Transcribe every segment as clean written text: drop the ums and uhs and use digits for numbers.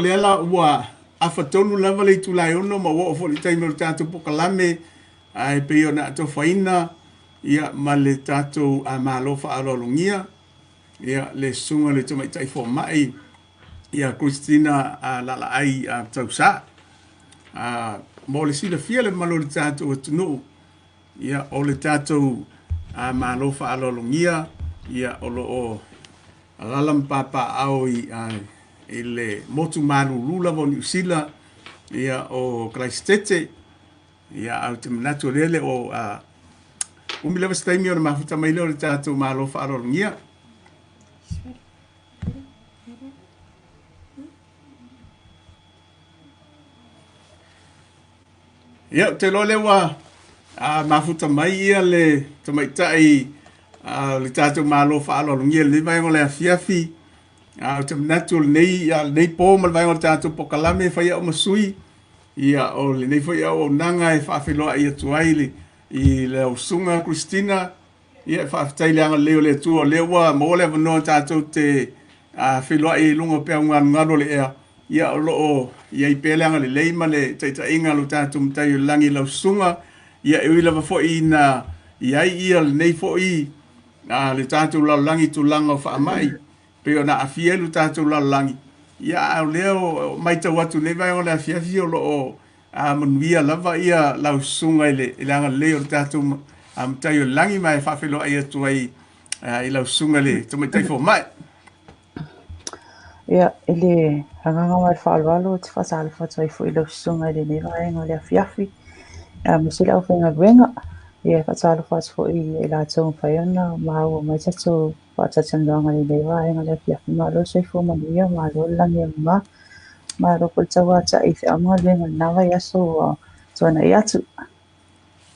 Lea la ua afa tonu lava le itula e 6 ma ua oo foi i le taimi o le tatou pokalame ae pei ona atofaina ia ma le tatou Malo faaaloalogia ia le susuga i le Tamaitai Fomai ia Christina Laalaai Tausa. Mo le silafia e le mamalu o le tatou atunuu, ia o le tatou Malo faaaloalogia ia o lo o Alaala ma papaaao i le motu malulu lava o Niu Sila, ia o Karaisitete. Ia ae ou te manatu o lea e le o umi lava se taimi ona mafuta mai lea o le tatou Malo faaaloalogia. Ia, ou te iloa lea ua mafuta mai ia le tamaitai o le tatou Malo faaaloalogia i lenei vaega o le afiafi. Ou te manatu o lenei po ma le vaega o le tatou pokalame e fai au ma sui, ia o lenei foi auaunaga e faafeiloai atu ai i lau Susuga Christina. Ia, faafetai i le agalelei o le Atua o lea ua maua le avanoa tatou te feiloai ai i luga o peau galugalu o le ea. Ia, o lo o i ai pea le agalelei ma le taitaiga a lo tatou Matai o le Lagi i lau susuga. Ia, e ui lava foi ina i ai ia lenei foi le tatou lalolagi i tulaga o faamai, pei ona aafia ai lo tatou lalolagi, ia, a o lea o matau atu i lenei vaega o le afiafi o lo o A manuia lava ia lau susuga i le agalelei o le tatou Matai o le Lagi ma e faafeiloai atu ai i lau susuga i le Tamaitai Fomai. Ia, i le agaga ma le faaaloalo ou te faatalofa atu ai foi i lau susuga i lenei vaega o le afiafi, aemaise le aufaigaluega. Ia, e faatalofa atu foi ia i latou ua mafai ona maua mai tatou faatalatalanoaga i lenei vaega o le afiafi. Malo le soifua manuia, malo le lagi e mama. Malo foi le tauatai i feau ma galuega i lena vaiaso ua tuanai atu.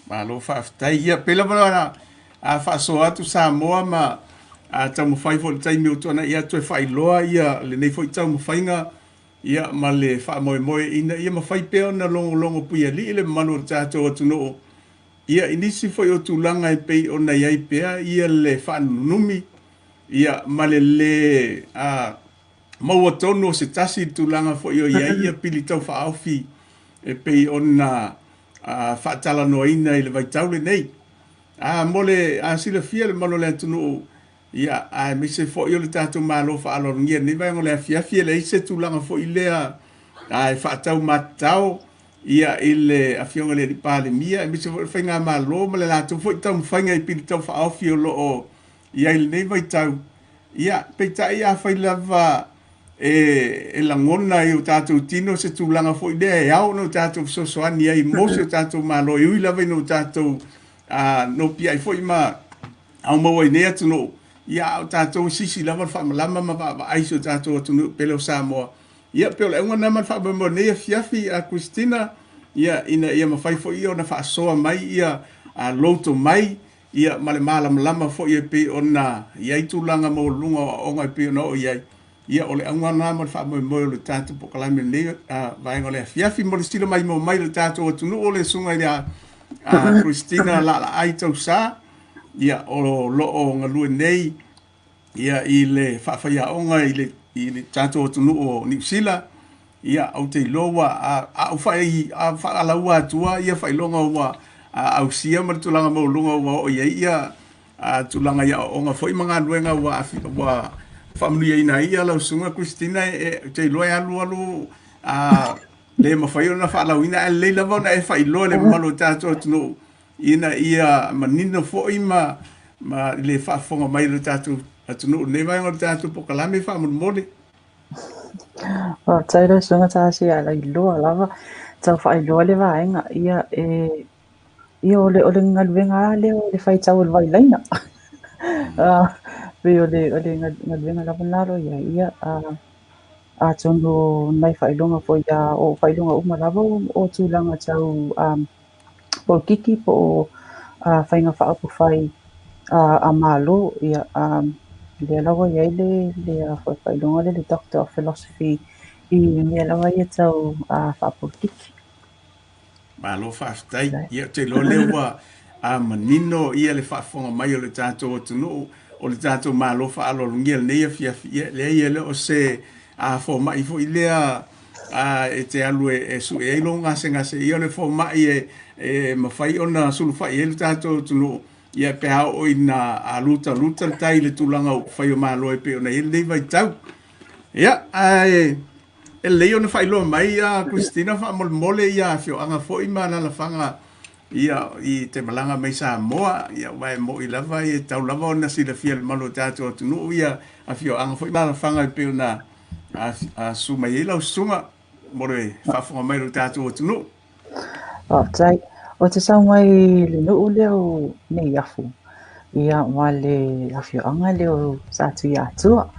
Malo faafetai. Ia, pei lava ona faasoa atu Samoa ma taumafai foi i le taimi ua tuanai atu e faailoa ia lenei foi taumafaiga ia ma le faamoemoe ina ia mafai pea ona logologo puialii le mamalu o le tatou atunuu ia i nisi foi o tulaga e pei ona i ai pea ia le faanunumi ia ma le lē maua tonu o se tasi i le tulaga foi o i ai ia pili taufaaofi e pei ona faatalanoaina i le vaitau lenei. Mo le silafia e le mamalu o le atunuu, ia, aemaise foi o le tatou Malo faaaloalogia i lenei vaega o le afiafi, e leai se tulaga foi lea e faataumatatao ia i le Afioga i le Palemia, aemaise foi o le Faigamalo ma le latou foi taumafaiga i pili taufaaofi o lo o i ai i lenei vaitau. Ia, peitai afai lava e lagona i o tatou tino se tulaga foi lea e ao ona o tatou fesoasoani ai mo si o tatou Malo, e ui lava ina o tatou nopiai foi ma aumaua i nei atunuu, ia a o tatou e sisi lava le faamalama ma vaavaai si o tatou atunuu pele o Samoa. Ia, pei o le auga lena ma le faamoemoe o lenei afiafi a Christina, ia, ina ia mafai foi ona faasoa mai ia lou tomai, ia, ma le malamalama foi e pei ona i ai tulaga maualuluga o aoaoga e pei ona oo i ai. Ia, o le auga lena ma le faamoemoe o le tatou pokalame i lenei vaega o le afiafi. Mo le sila maimoa mai i le tatou atunuu, o le susuga i le Christina Laalaai Tausa, ia, o lo o galue nei ia i le faafaiaoga i le tatou atunuu o Niu Sila. Ia, ou te iloa ua a ou faalaua atua ia faailoga ua ausia ma le tulaga maualuga ua oo i ai ia tulaga i aoaoga foi ma galuega ua faamanuiaina ai ia lau susuga Christina, ou te iloa e alu alu le mafai ona faalauina, ae lelei lava ona e faailoa i le mamalu o le tatou atunuu ina ia manino foi ma le faafofoga mai o le tatou atunuu i lenei vaega o le tatou pokalame faamolemole. Faafetai lau Susuga Tasi a lailoa lava tau faailoa le vaega ia e ia o le o le galuega lava lea o le faitau o le vailaina. Pei o le o le galuega lava lena o lo o i ai ia atonu o nai faailoga foi a o faailoga uma lava o tulaga tau polokiki po o faiga faaupufai a Malo, ia, lea la ua i ai le faailoga lea le Doctor of Philosophy i mea lava ia tau faapolokiki. Malo faafetai. Ia, ou te iloa lea ua manino ia le faafofoga mai o le tatou atunuu, o le tatou Malo faaaloalogia i lenei afiafi. Ia, leai, e le o se fomai foi lea e te alu e sue ai lou gasegase. Ia o le fomai e mafai ona sulufai ai le tatou atunuu, ia pe a oo ina lutaluta le tai i le tulaga o upufai o Malo e pei ona i ai lenei vaitau. Ia, ae e lelei ona faailoa mai ia Christina faamolemole ia afioaga foi ma alaalafaga ia i te malaga mai Samoa, ia aua e moni lava e tatau lava ona silafia e le mamalu o le tatou atunuu ia afioaga foi ma alaalafaga e pei ona susu mai ai lau susuga mo le faafofoga mai o le tatou atunuu. Faafetai. Ou te sau mai le nuu lea o Neiafu, ia ma le afioaga lea o Satuiatua.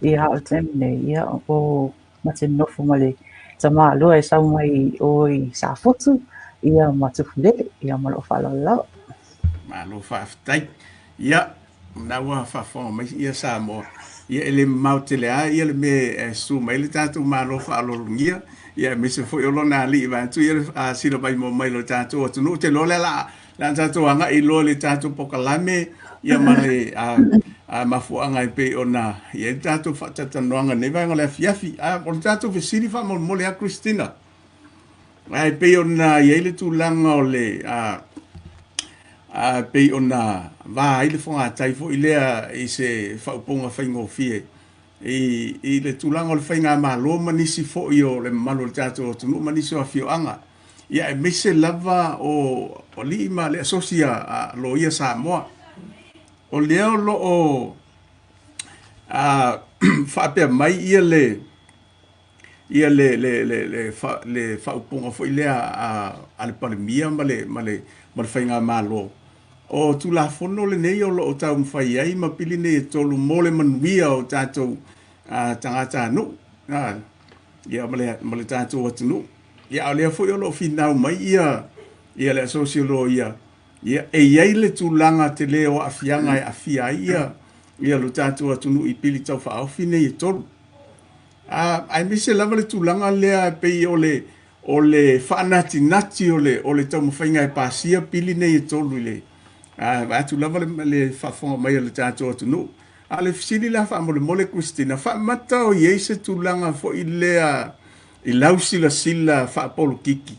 Ia o le taimi nei, ia o ma te nofo ma le tamāloa e sau mai o i Safotu, ia ma Tufulele, ia ma lou faaaloalo lava. Malo faafetai. Ia, na ua faafofoga mai ia Samoa, ia e le mamao tele lava ia le mea e susu mai le tatou Malo faaaloalogia, ia aemaise foi o lona alii vaeatu ia le silamaimoa mai lo tatou atunuu. Ou te iloa o le a tatou agai loa i le tatou polokalame ia ma le mafuaaga e pei ona i ai le tatou faatalatalanoaga i lenei vaega o le afiafi. O le tatou fesili faamolemole lava Christina, ae pei ona i ai le tulaga o le pei ona va ai le fogatai foi lea i se faaupuga faigofie i le tulaga o le faigamalo ma nisi foi o le mamalu o le tatou atunuu ma nisi o afioaga, ia aemaise lava o alii ma le asosi a loia Samoa. O lea o lo o faapea mai ia le ia le le le le le faaupuga foi lea a le Palemia ma le ma le ma le faigamalo. O Tulafono lenei o lo o taumafai ai ma pili nei e tolu mo le manuia o tatou tagatanuu, ia ma le tatou atunuu. Ia a o lea foi o lo o finau mai ia ia le Asosi o Loia, ia e i ai le tulaga tele o aafiaga e aafia ai ia ia lo tatou atunuu i pili taufaaofi nei e tolu. Aemaise lava le tulaga lea e pei o le o le faanatinati o le o le taumafaiga e pasia pili nei e tolu i le vaeatu lava le faafofoga mai a le tatou atunuu. A o le fesili la faamolemole Christina, faamata o i ai se tulaga foi lea i lau silasila faapolokiki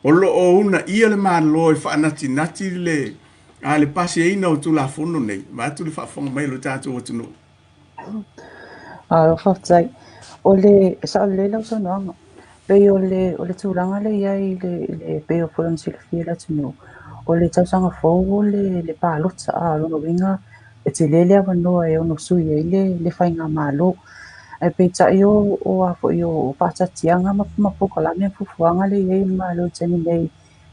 o lo o uunaia le Malo e faanatinati le le pasiaina o Tulafono nei, vaeatu le faafofoga mai a lo tatou atunuu? Malo faafetai. O le, e sao lelei lau saunoaga, pei o le, o le tulaga lea e i ai i le, i le pei foi ona silafia e le atunuu, o le tausaga fou o le, le palota, a o lona uiga e tele le avanoa e ono sui ai le, le faigamalo. Ae peitai o, o a foi o faataatiaga ma, ma polokalame ma fuafuaga lea e i ai le Malo i le taimi nei,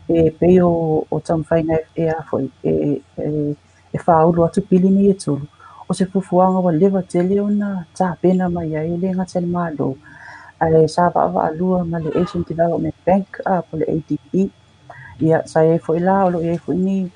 e pei o, o taumafaiga e a foi e, e e faaulu atu pili nei e tolu, o se fuafuaga ua leva tele ona tapena mai ai e le gata i le Malo, ae sa vaavaalua ma le Asian Development Bank po o le ADB. Ia, sa i ai foi la, o lo o i ai foi ni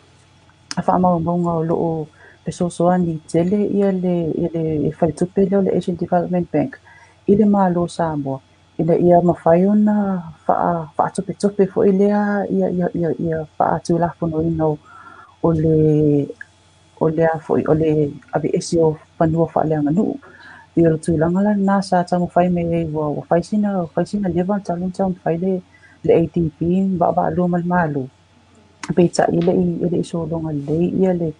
faamaumauga o lo o fesoasoani tele ia le, ia le faletupe lea o le Asian Development Bank i le Malo o Samoa ina ia mafai ona faatopetope foi lea ia, ia, ia, ia faatulafonoina o, o le o le a foi o le aveese o fanua faaleaganuu. Ia o le tulaga la lena sa taumafai mai ai ua, ua fai sina, fai sina leva talu ona taumafai le, le ADB vaavaalua ma le Malo, peitai e le i, e le i sologa lelei ia le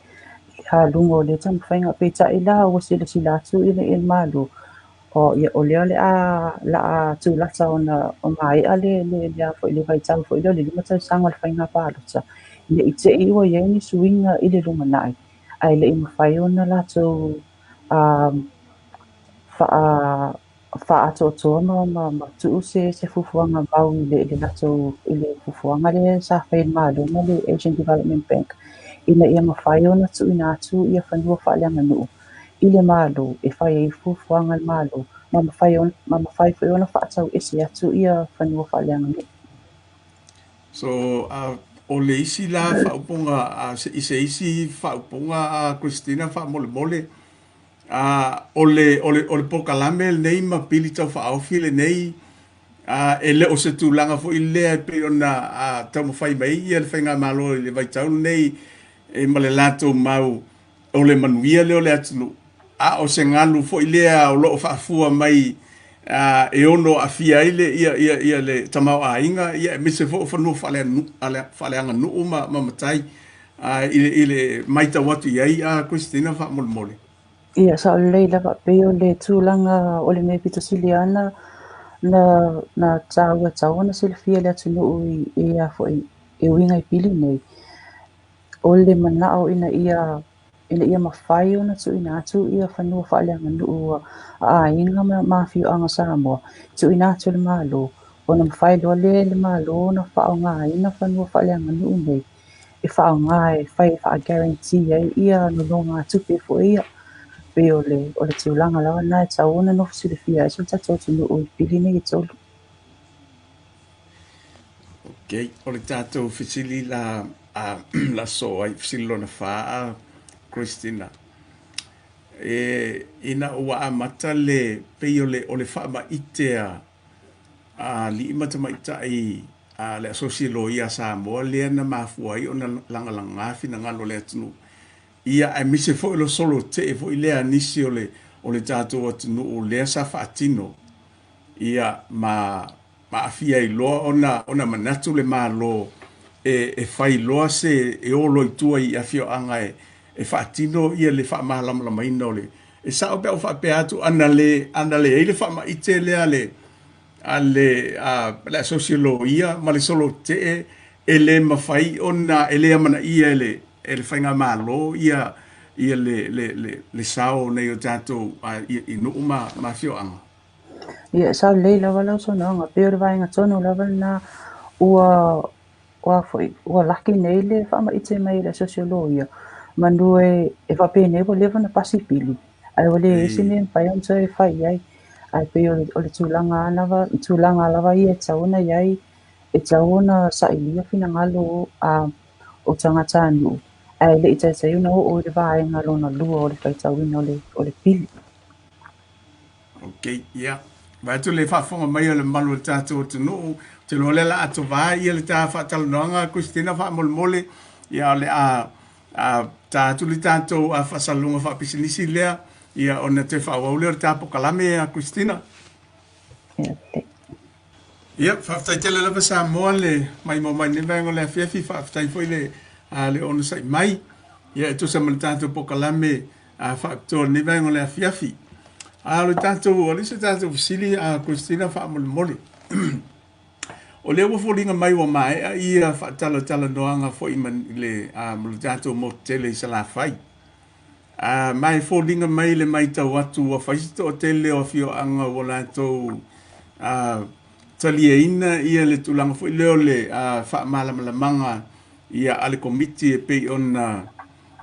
aluga o lea taumafaiga. Peitai la ua silasila atu i le, i le Malo, O, ia, o lea o le a, la a tulata ona o maea le, le, le, a foi, le vaitau foi lea o le 5 tausaga o le faiga palota, ne i te i ua i ai ni suiga i le lumanai, ae le i mafai ona latou um, faa, faaatoatoa ma, ma, ma tuu se, se fuafuaga mau i le, i le latou, i le fuafuaga lea sa fai e le Malo ma le Asian Development Bank, ina ia mafai ona tuuina atu ia fanua faaleaganuu i le Malo e fai ai fuafuaga a le Malo ma mafai ona, ma mafai foi ona faatau ese atu ia fanua faaleaganuu. So, o le isi la faaupuga, i se isi faaupuga a Christina faamolemole, o le, o le, o le polokalame lenei ma pili taufaaofi lenei, e le o se tulaga foi lea e pei ona taumafai mai ai ia le Faigamalo i le vaitau lenei e ma le latou mau o le manuia lea o le atunuu, a o se galu foi lea o lo o faafua mai e ono aafia ai le ia ia ia le tamaoaiga ia aemaise foi o fanua faaleaganuu ma matai i le matau atu i ai a Christina faamolemole. Ia, sao lelei lava, pei o le tulaga o le mea pito sili lava na taua e tatau ona silafia e le atunuu i a foi e uiga i pili nei, o le manao ina ia mafai ona tuuina atu ia fanua faaleaganuu a aiga ma afioaga Samoa, tuuina atu i le Malo, ona mafai loa lea e le Malo ona faaaogaina fanua faaleaganuu nei e faaaoga e fai e faa-guarantee ai ia nonogatupe foi ia. Pei o le tulaga lava lena e tatau ona nofo silafia ai si o tatou atunuu i pili nei e tolu. Okay, o le tatou fesili la la so ai fesili lona fa a Christina. E ina ua amata le pei o le faamaite a alii ma tamaitai a le Asosi Loia a Samoa lea na mafua ai ona lagalaga finagalo o le atunuu. Ia aemaise foi o le solo tee foi lea a nisi o le tatou atunuu lea sa faatino. Ia ma aafia ai loa ona manatu le Malo e fai loa se e o loa i tua i afioaga e faatino ia le faamalamalamaina o le e sao pe a ou faapea atu ana le ana leai le faamaite lea a le Asosi o Loia ma le solo tee e le mafai ona e le amanaia e le faigamalo ia le sao nei o tatou i nuu ma afioaga. Ia, sao lelei lava lau saunoaga, pei o le vaega tonu lava lena ua foi ua laki nei le faamaite mai e le Asosi o Loia, manu e faapenei ua leva ona pasi pili, ae ua leai se mea e mafai ona toe fai ai. Ae pei o le tulaga lava ia e tatau ona i ai, e tatau ona sailia finagalo o tagatanuu, ae le i taitai ona oo i le vaega lona lua o le faitauina o le pili. Ok, ia. Vae atu le faafofoga mai o le mamalu o le tatou atunuu. Ou te iloa o lea o le a atovā ia le ta faatalanoaga Christina faamolemole. Ia o le a ta atu le tatou faasalalauga faapisinisi lea ia ona toe faaauau lea o le ta polokalame a Christina. Ia, Ia, faafetai tele lava Samoa le maimoa mai lenei vaega o le afiafi, faafetai foi le onosai mai. Ia e tusa ma le tatou polokalame faapitoa lenei vaega o le afiafi. A o le tatou, o le isi tatou fesili a Christina faamolemole. O lea ua foliga mai ua maea ia faatalatalanoaga foi ma le tatou motu tele i Salafai. Ma e foliga mai le matau atu ua fai se toatele o afioaga ua latou taliaina ia le tulaga foi lea o le faamalamalamaga ia a le Komiti e pei ona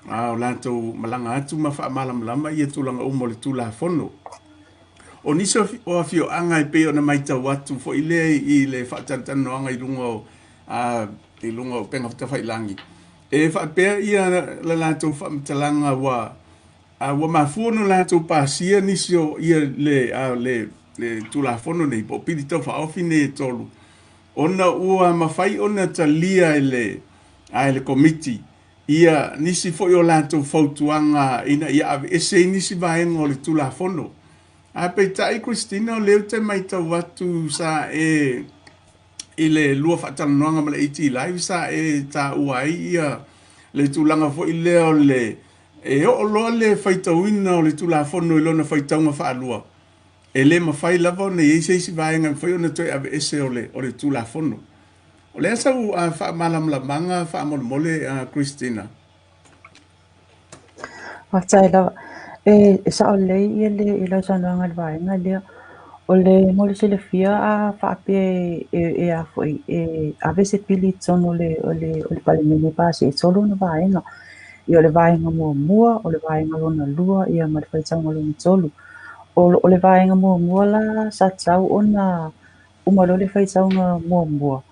o latou malaga atu ma faamalamalama ia tulaga uma o le Tulafono. O nisi o afioaga e pei ona matau atu foi lea i le faatalatalanoaga i luga o upega tafailagi, e faapea ia le latou faamatalaga ua mafua ona latou pasia nisi o ia le Tulafono nei po o pili tau faaofi nei e tolu, ona ua mafai ona talia e le Komiti ia nisi foi o latou fautuaga ina ia aveese ai nisi vaega o le Tulafono. Ae peitai Christina, o lea ou te matau atu sa e i le lua faatalanoaga ma le AT Live sa e taua ai ia le tulaga foi lea o le e oo loa le faitauina o le Tulafono i lona faitauga faalua, e le mafai lava ona i ai se isi vaega e mafai ona toe aveese o le Tulafono. O le a sau faamalamalamaga faamolemole Christina? Faafetai lava. E sao lelei ia le i lau saunoaga i le vaega lea. O le mo le silafia a faapea e a foi e ave se pili i totonu o le Palemene e pasia, e tolu ona vaega. Ia, o le vaega muamua, o le vaega lona lua, ia ma le faitauga lona tolu. O le vaega muamua la sa tatau ona uma loa le faitauga muamua,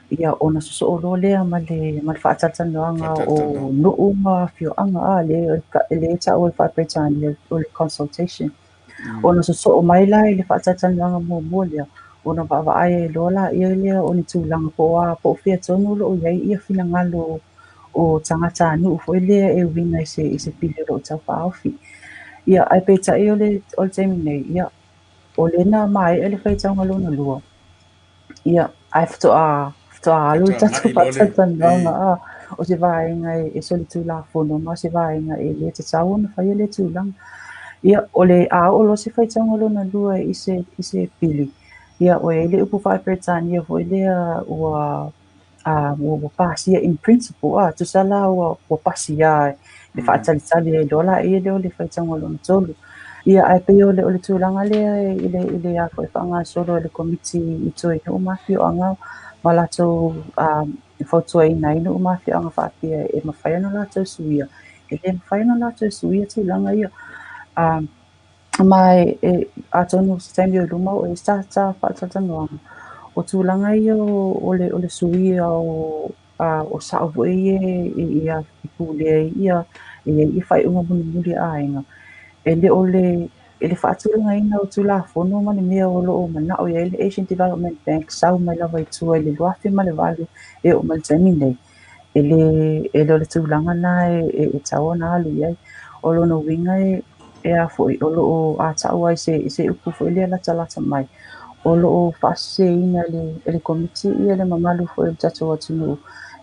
ia ona sosoo loa lea ma le faatalatalanoaga o nuu ma afioaga a le taua i le faa-Peretania o le consultation. Ona sosoo mai la i le faatalatalanoaga muamua lea, ona vaavaai ai loa laia lea o ni tulaga po o a po o fea tonu o lo o i ai ia finagalo o tagatanuu foi lea e uiga i se pili o lo o tau faaofi. Ia, ae peitai o le taimi nei, ia O lea na maea le faitauga lona lua, ia, ae faatoa alu le Faatoa tatou agai loa le faatalatalanoaga, e o se vaega e solitulafono ma o se vaega e le tatau ona faia lea tulaga. Ia, o le a oo loa se faitauga lona lua i se pili, ia, ua i ai le upu faa-Peretania foi lea ua pasia in principle, tusa la ua pasia e faatalitali ai loa laia lea o le faitauga lona tolu. Ia, ae pei o le tulaga lea i le a foi faagasolo e le Komiti i tua i nuu ma afioaga ma latou fautuaina ai nuu ma afioaga faapea e mafai ona latou suia, e le mafai ona latou suia tulaga ia. Ma e atonu se taimi o i luma o i ai se ta faatalatalanoaga, o tulaga ia o le suia o sao foi ia e pulea ai ia e i ai ia faaiuga mulimuli a aiga, e le o le i le faatulagaina o Tulafono ma le mea o lo o manao i ai le Asian Development Bank sau mai lava i tua i le 2008 e oo mai i le taimi nei, e le o le tulaga na e tatau ona alu i ai. O lona uiga e a foi, o lo o a tau ai se upu foi lea latalata mai, o lo o faaseseina e le Komiti ia le mamalu foi o le tatou atunuu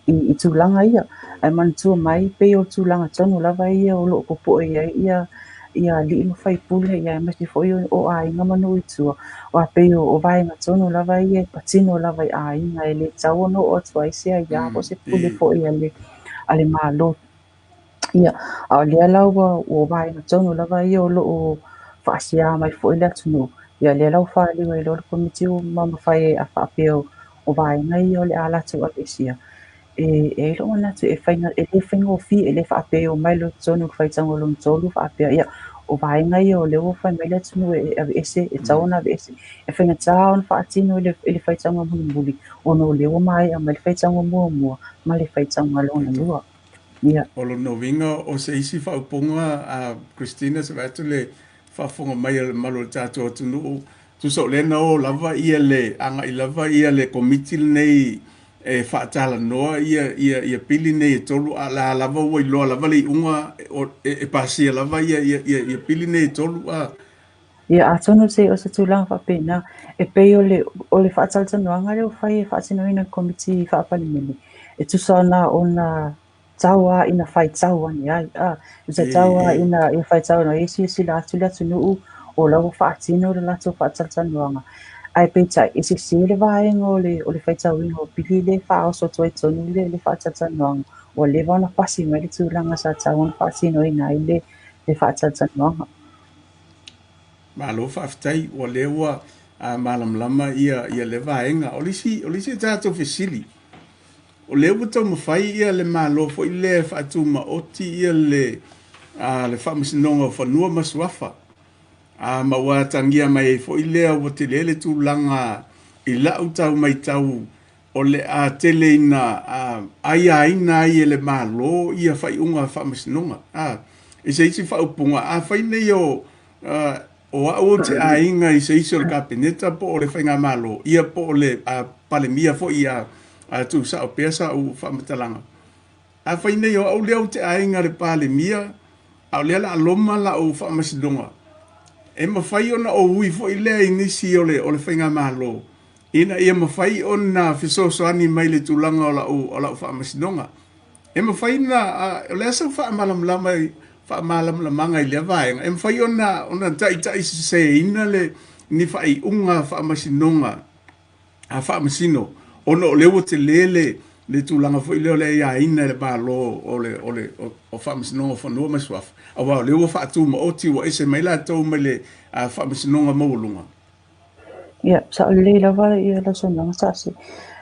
i tulaga ia. Ae manatua mai pei o tulaga tonu lava ia o lo o popoe i ai ia alii ma faipule, ia aemaise foi o aiga ma nuu i tua, aua pei o vaega tonu lava ia e patino lava i aiga, e le tatau ona oo atu ai se aiā po o se pule foi a le Malo. Ia, a o lea la ua vaega tonu lava ia o lo o faasea mai foi le atunuu. Ia lea la ua faaliu ai loa le Komiti ma mafai a faapea o vaega ia o le a latou aveesea. E i ai lou manatu e le faigofie, e le faapea e omai loa i totonu o le faitauga lona tolu faapea, ia, o vaega ia o lea ua fai mai le atunuu e aveese, e tatau ona aveese. E faigata ona faatino i le faitauga mulimuli, ona o lea ua maea mai le faitauga muamua ma le faitauga lona lua. Ia. O lona uiga o se isi faaupuga a Christina se vaai atu le faafofoga mai a le mamalu o le tatou atunuu, tusa o lea na o lava ia le agai lava ia le Komiti lenei e faatalanoa ia pili nei e tolu, a la lava ua iloa lava le iuga e pasia lava ia pili nei e tolu a. Ia, atonu o se tulaga faapena, e pei o le faatalatalanoaga lea ua fai e faatinoina e le Komiti Faa-Palemene, e tusa ona tau lava ina faitau ane ai, tusa tau lava ina faitau ane ai, silasila atu le atunuu o la ua faatino le latou faatalatalanoaga. Ae peitai, e sese le vaega o le faitauina o pili lea e faaoso atu ai tonu le faatalatalanoaga, ua leva ona pasi mai le tulaga sa tatau ona faatinoina ai le faatalatalanoaga. Malo faafetai, ua lea ua malamalama ia le vaega. O le isi tatou fesili, o lea ua taumafai ia le Malo foi lea e faatumaoti ia le Faamasinoga o Fanua ma Suafa. Ma ua atagia mai ai foi lea ua tele le tulaga i lau tau maitau o le a tele ina aiaina ai e le Malo ia faaiuga faamasinoga. I se isi faaupuga, afai nei o au ou te aiga i se isi o le Kapeneta po o le Faigamalo, ia po o le Palemia foi ia tuusao pea sa'u faamatalaga. Afai nei o au lea ou te aiga le Palemia, a o lea la loma la'u faamasinoga, e mafai ona ou ui foi lea i nisi o le Faigamalo, ina ia mafai ona fesoasoani mai le tulaga o la'u faamasinoga. E mafai na, o le a sau faamalamalamaga i lea vaega, e mafai ona taitaiseseina le ni faaiuga faamasinoga a faamasino, ona o lea ua tele le tulaga foi lea o le aiaina e le Malo o Faamasinoga o Fanua ma Suafa, aua o lea ua faatumaoti ua ese mai latou mai le Faamasinoga Maualuga. Ia, sao lelei lava ia lau saunoaga Sase.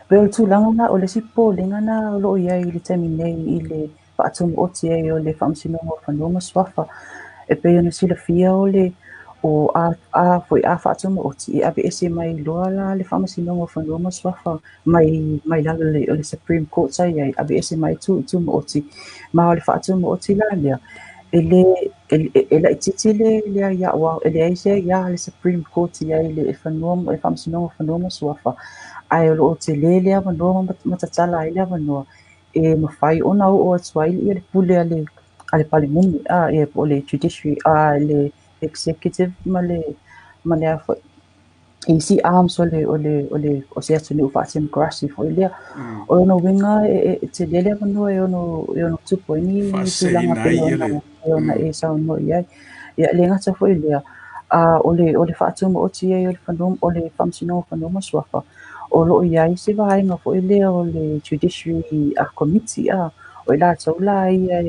Pei o le tulaga na, o le isi popolega na o lo o i ai i le taimi nei i le faatumaoti ai o le Faamasinoga o Fanua ma Suafa. E pei ona silafia o le o a foi a faatumaoti e aveese mai loa la le Faamasinoga o Fanua ma Suafa mai lalo o le Supreme Court sa i ai, aveese mai tumaoti. Ma o le faatumaoti la lea, e le laitiiti le aia, e leai se aia le Supreme Court i ai le fanua, le Faamasinoga o Fanua ma Suafa, ae o lo o tele le avanoa ma tatala ai le avanoa e mafai ona oo atu ai le pule a le Palemene, po o le Judiciary, le Executive ma le a foi. isi arms o le o le o le o se atunuu faatemokarasi foi lea. O lona uiga e tele le avanoa e ono tupu ai ni tulaga Faaseseina pei ai ona le pei ona e saunoa i ai. Ia, e le gata foi i lea, o le faatumaoti ai o le fanua, o le Faamasinoga o Fanua ma Suafa, o loo i ai se vaega foi lea o le Judiciary Committee, o i latou la ia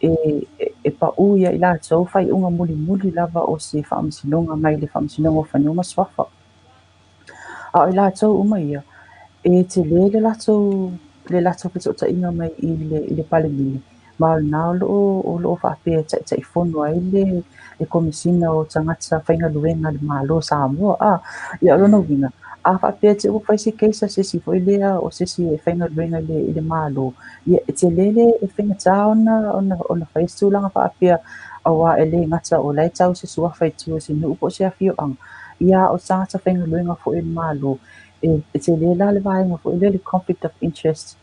e pau ia i latou faaiuga mulimuli lava o se faamasinoga mai le Faamasinoga o Fanua ma Suafa. A o i latou uma ia, e tele le latou fesootaiga mai i le Palemene, ma o lena o loo faapea taitaifono ai le Komesina o Tagata Faigaluega a le Malo o Samoa. Ia, o lona uiga, a faapea te ua fai se case a se isi foi lea o se isi e faigaluega i le Malo, ia e tele le e faigata ona fai se tulaga faapea, auā e le gata o la e tau se suafa i tua o se nuu po o se afioaga, ia o tagata faigaluega foi i le Malo. E tele la le vaega foi lea, le conflict of interest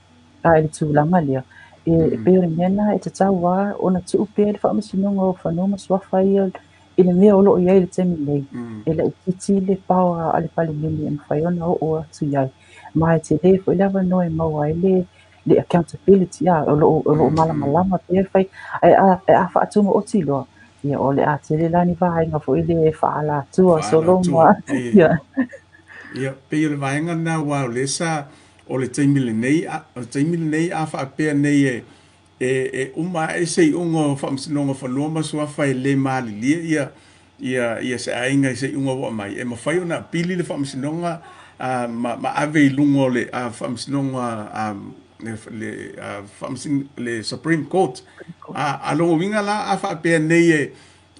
i le tulaga lea. E pei o le mea lena e tatau lava ona tuu pea le Faamasinoga o Fanua ma Suafa ia i le mea o loo i ai i le taimi nei. E laitiiti le power a le Palemene e mafai ona oo atu i ai, ma e tele foi le avanoa e maua ai le accountability, o loo malamalama pea le fai. Ae a faatumaoti loa, ia o le a tele la ni vaega foi le faaalatua solo Faaalatua ma ia. Ia, pei o le vaega lena, aua o lea sa o le taimi lenei o le taimi lenei a faapea nei e uma ae se iuga o Faamasinoga o Fanua ma Suafa e le malilie ia se aiga i se iuga ua aumai, e mafai ona apili le faamasinoga ma ave i luga o le faamasinoga le Supreme Court. A lona uiga la, a faapea nei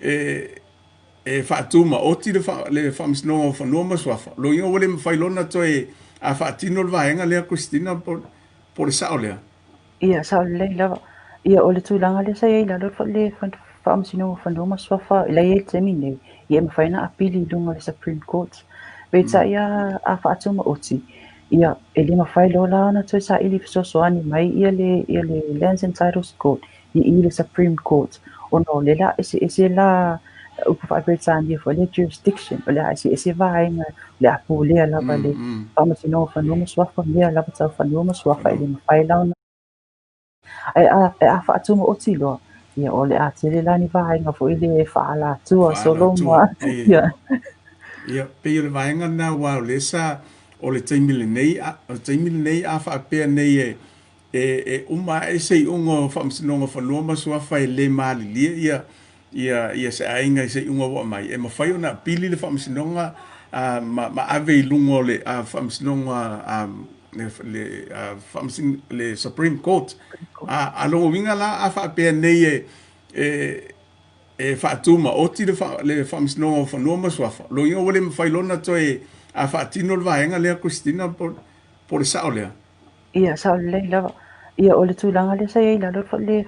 e faatumaoti le Faamasinoga o Fanua ma Suafa, loiga ua le mafai lona toe a faatino le vaega lea, Christina, po le sao lea? Ia, sao lelei lava. Ia, o le tulaga lea sa i ai i lalo le Faamasinoga o Fanua ma Suafa la e i ai i le taimi nei, ia e mafai ona apili i luga o le Supreme Court. Peitai a faatumaoti, ia e le mafai loa la ona toe saili fesoasoani mai ia le Lands and Titles Court i le Supreme Court, ona o lea o le a eseese la, upu faa-Peretania foi le jurisdiction, o le a eseese vaega o le a pulea lava le Faamasinoga o Fanua ma Suafa mea lava tau fanua ma suafa. E le mafai la ona. Ae a faatumaoti loa, ia o le a tele la ni vaega foi le faaalatua solo Faaalatua ma ia. Ia, pei o le vaega lena, aua o lea sa o le taimi lenei o le taimi lenei a faapea nei e uma ae se iuga o Faamasinoga o Fanua ma Suafa e le malilie ia se aiga i se iuga ua aumai, e mafai ona apili le faamasinoga ma ave i luga o le faamasinoga le Supreme Court. A lona uiga la, a faapea nei e faatumaoti le Faamasinoga o Fanua ma Suafa, loiga ua le mafai lona toe a faatino le vaega lea, Christina, po le sao lea? Ia, sao lelei lava. Ia, o le tulaga lea sa i ai i lalo le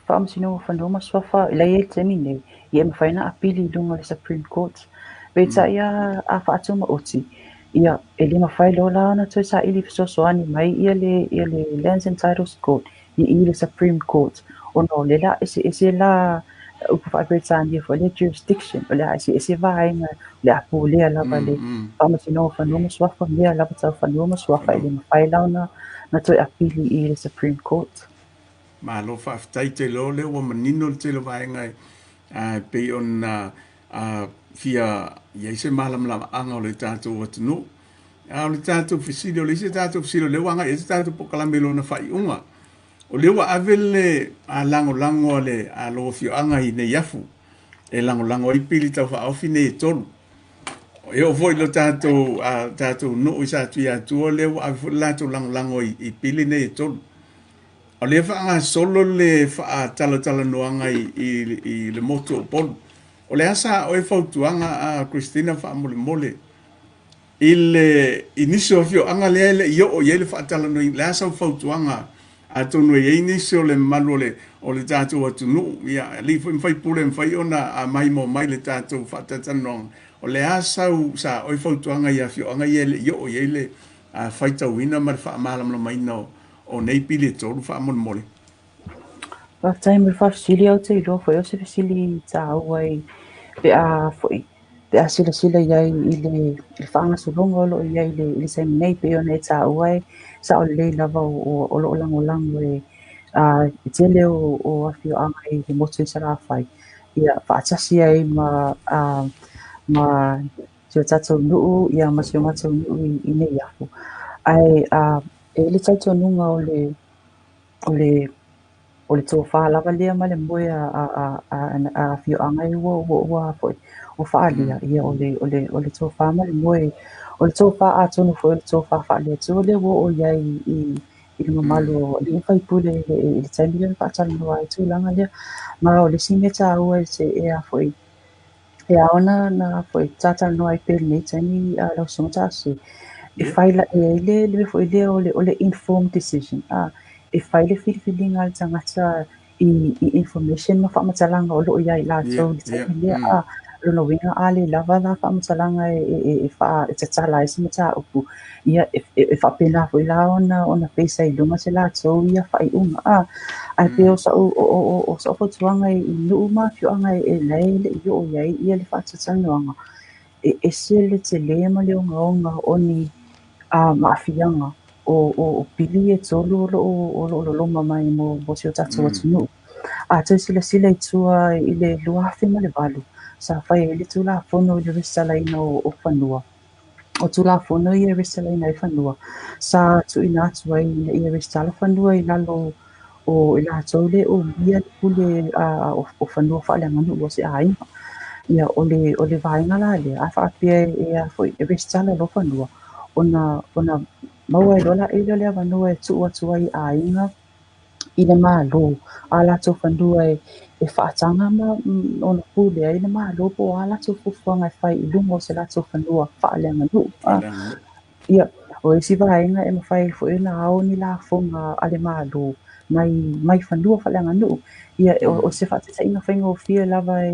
Faamasinoga o Fanua ma Suafa la e i ai i le taimi nei, ia e mafai ona apili i luga o le Supreme Court. Peitai a faatumaoti, ia e le mafai loa la ona toe saili fesoasoani mai ia le Lands and Titles Court i le Supreme Court, ona o lea o le a eseese la, upu faa-Peretania foi le jurisdiction, o le a eseese vaega o le a pulea lava le Faamasinoga o Fanua ma Suafa mea lava tau fanua ma suafa. E le mafai la ona toe apili i le Supreme Court. Malo faafetai tele, o lea ua manino le tele o vaega e pei ona fia i ai se malamalamaaga o le tatou atunuu. A o le tatou fesili, o le isi tatou fesili o lea ua agai i ai se tatou polokalame i lona faaiuga, o lea ua ave le lagolago a le a lou afioaga i Neiafu e lagolago ai pili tau faaofi nei e tolu. E oo foi lo tatou nuu i Satuiatua, lea ua ave foi le latou lagolago i pili nei e tolu. O lea faagasolo le faatalatalanoaga i le motu o Upolu. O le a sa oe fautuaga a Christina, faamolemole, i nisi o afioaga lea e le i oo i ai le faatalanoaina? Le a sau fautuaga, atonu e i ai nisi o le mamalu o le tatou atunuu, ia alii foi ma faipule e mafai ona maimoa mai le tatou faatalatalanoaga? O le a sa oe fautuaga i afioaga ia e le i oo i ai le faitauina ma le faamalamalamaina o nei pili e tolu, faamolemole? Faafetai mo le faafesili. Ou te iloa foi o se fesili taua i pe a foi. Pe a silasila i ai i le faagasologa o lo o i ai i le taimi nei, pei ona e taua e sao lelei lava o lo o lagolago e tele o afioaga i le motu i Salafai, ia faatasi ai ma ma si o tatou nuu, ia ma si o matou nuu i Neiafu. Ae e i ai le talitonuga o le tofa lava lea ma le moe a afioaga e ua foi ua faaalia, ia o le tofa ma le moe, o le tofa atonu foi o le tofa faale-Atua lea ua oo i ai i le mamalu o alii ma faipule i le taimi lea na faatalanoa ai tulaga lea. Ma o le isi mea taua e a foi e ao ona foi talatalanoa ai pea i lenei taimi, lau Susuga Taase, e fai la e ai le mea foi lea o le informed decision, e fai le filifiliga a le tagata i information ma faamatalaga o lo o i ai latou i le taimi lea. Lona uiga a le lava la faamatalaga e tatala ai se mataupu, ia e faapena foi la ona pesa i luga se latou ia faaiuga. Ae pei o sa'u fautuaga i nuu ma afioaga e lae le i oo i ai ia le faatalatalanoaga, e ese le tele ma le ogaoga o ni maafiaga o pili e tolu o lo o loloma mai mo si o tatou atunuu. A toe silasila i tua i le 2008, sa fai ai le Tulafono i le resitalaina o fanua. O Tulafono ia e resitalaina ai fanua, sa tuuina atu ai ina ia resitala fanua i lalo o i latou le umia le pule o fanua faaleaganuu o se aiga. Ia o le vaega la lea, a faapea e a foi e resitala loa fanua, ona maua ai loa la i le avanoa e tuu atu ai i aiga i le Malo a latou fanua e faataga ma ona pule ai le Malo po o a latou fuafuaga e fai i luga o se latou fanua faaleaganuu. Ia, o isi vaega e mafai foi ona ao ni lafoga a le Malo mai fanua faaleaganuu. Ia o se faataitaiga faigofie lava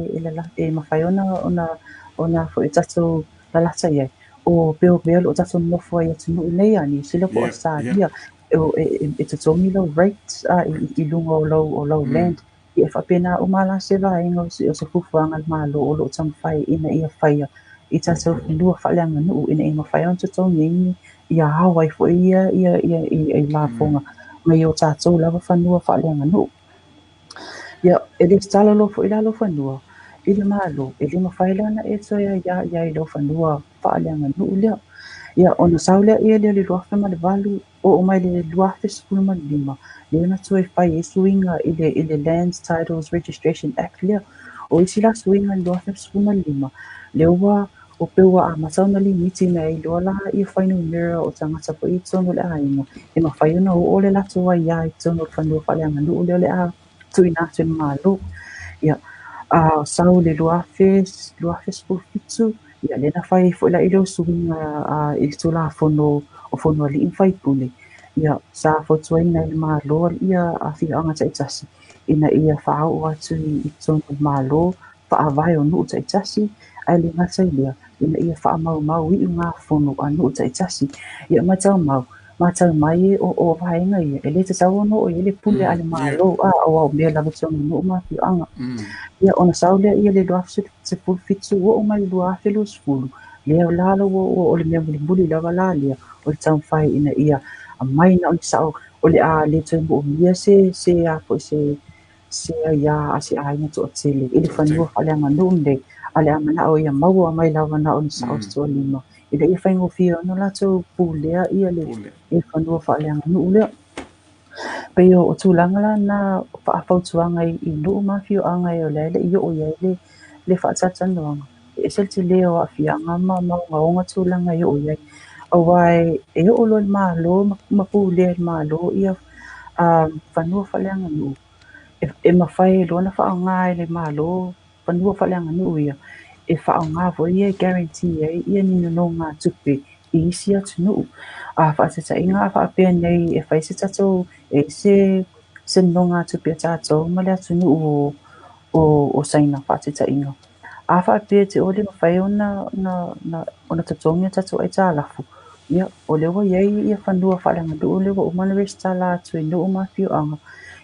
e mafai ona foi tatou lalata i ai. O peo mea o lo o tatou nonofo ai atunuu nei a Niu Sila po o Australia, e totogi lau rate i luga o lau land. Ia e faapena uma la se vaega o se fuafuaga a le Malo o lo o taumafai ina ia faia i tatou fanua faaleaganuu ina ia mafai ona totogi ai ia ao ai foi ia i lafoga mai o tatou lava fanua faaleaganuu. Ia e resitala loa foi la lau fanua i le Malo, e le mafai la ona e toe aiā i ai lau fanua faaleaganuu lea. Ia ona sau lea ia le 2008 oo mai le 2015, lea na toe fai ai suiga i le Land Titles Registration Act lea. O isi la suiga i le 2015, lea ua o pe ua amata ona limiti mai ai loa la ia fuainumera o tagata foi i totonu o le aiga, e mafai ona oo le latou aiā i totonu o le fanua faaleaganuu lea o le a tuuina atu i le Malo. Ia, sau le 2017, ia lea na fai ai foi la i lea suiga i le Tulafono o Fono a Alii ma Faipule. Ia sa fautuaina ai le Malo ia afioaga taitasi ina ia faaoo atu i totonu o le Malo faavae o nuu taitasi, ae le gata i lea ina ia faamaumau iugafono a nuu taitasi. Ia matau mai o vaega ia e le tatau ona oo i ai le pule a le Malo, o au mea lava i totonu o nuu ma afioaga. Ia ona sau lea ia le 2017 oo mai le 2020, lea la o le mea mulimuli lava la lea o le taumafai ina ia aumai na o ni sao o le a le toe moomia se aiā a se aiga toatele i le fanua faaleaganuu lenei, a le a manao ia maua mai lava na o ni sao se toalima ina ia faigofie ona latou pulea ia le fanua faaleaganuu lea. Pei o tulaga la na faafautuaga i nuu ma afioaga e o le a le i oo i ai le faatalatalanoaga. E ese le tele o aafiaga ma ogaoga tulaga e oo i ai. Aua e oo loa i le Malo ma pulea e le Malo ia fanua faaleaganuu, e mafai loa ona faaaoga e le Malo fanua faaleaganuu ia, e faaaoga foi ia e guarantee ai ia ni nonogatupe i isi atunuu. A faataitaiga a faapea nei e fai se tatou e se nonogatupe a tatou ma le atunuu o Saina faataitaiga. A faapea te o le mafai ona totogi a tatou aitalafu, ia o lea ua i ai ia fanua faaleaganuu lea ua uma ona resitala atu i nuu ma afioaga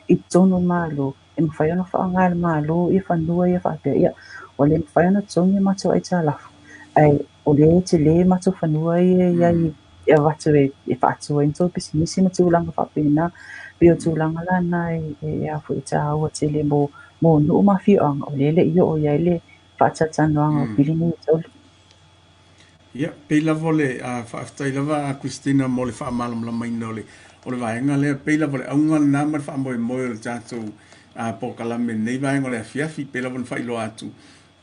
i totonu o le Malo, e mafai ona faaaoga e le Malo ia fanua ia faapea, ia ua le mafai ona totogi a matou aitalafu. Ae o lea e tele matou fanua ia e i ai e avatu e faatu ai ni tou pisinisi ma tulaga faapena. Pei o tulaga la na e a foi e taua tele mo nuu ma afioaga o lea e le i oo i ai le faatalatalanoaga o pili nei e tolu. Ia, pei lava o le faafetai lava a Christina mo le faamalamalamaina o le vaega lea. Pei lava o le auga lena ma le faamoemoe o le tatou polokalame i lenei vaega o le afiafi. Pei lava ona faailoa atu,